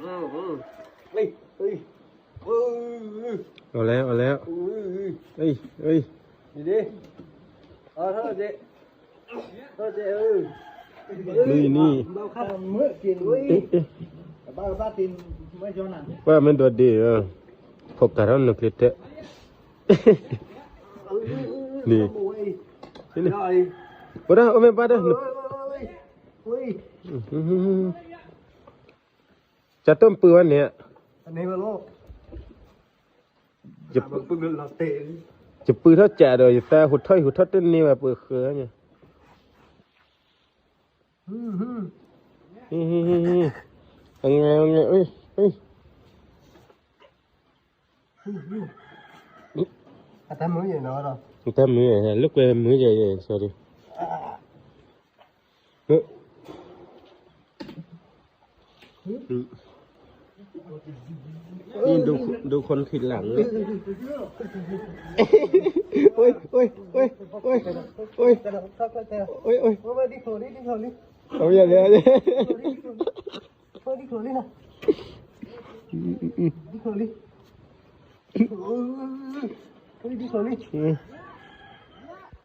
ເອີຍ ເອີຍ ເອີຍ ເອົາແລ້ວ ເອົາແລ້ວ ເອີຍ ເອີຍ ເອີຍ ເອີຍ ນີ້ເດ້ ເອົາເຖາະເຈ ເອົາເຈ ເອີຍ ນີ້ ນີ້ ເບົາຄັບ ເມື່ອກິນ ເອີຍ ເອີຍ ເບົາຄັບຕີນ ເມື່ອຈອນນັ້ນ ວ່າມັນໂດດດີ ເອີ ພົບກັນເນາະ ຄລິບເທະ ນີ້ ນີ້ ບໍ່ໄດ້ ໂອ້ ແມ່ນປາເດີ ເອີຍ ເອີຍ ເອີຍ ເອີຍ ອືມ ຈະຕົ້ມປືວັນເນີ້ຍ ອັນນີ້ມາໂລ ຈະ ປຶກລາເຕ ຈະປືເທົ່າຈະໂດຍ ແຕ່ຫົວຖ້ອຍຫົວທອດຕົວນີ້ວ່າປືເຄືອນີ້ ອືມ ອືມ ອືມ ເອົາໄງ ເອົາໄງ ເອີຍ ເອີຍ ອາ ແຕ່ມືໃຫຍ່ເນາະ ແຕ່ມືໃຫຍ່ ລຸກໄປມືໃຫຍ່ sorry ເອີ ນີ້ດູ ດູຄົນທີຫຼັງເລີຍ ໂອ້ຍ ໂອ້ຍ ໂອ້ຍ ໂອ້ຍ ໂອ້ຍ ໂອ້ຍ ໂອ້ຍ ໂອ້ຍ ເອົາຢ່າງເດີ ເອົາຢ່າງເດີ ອືມ ອືມ ອືມ ອືມ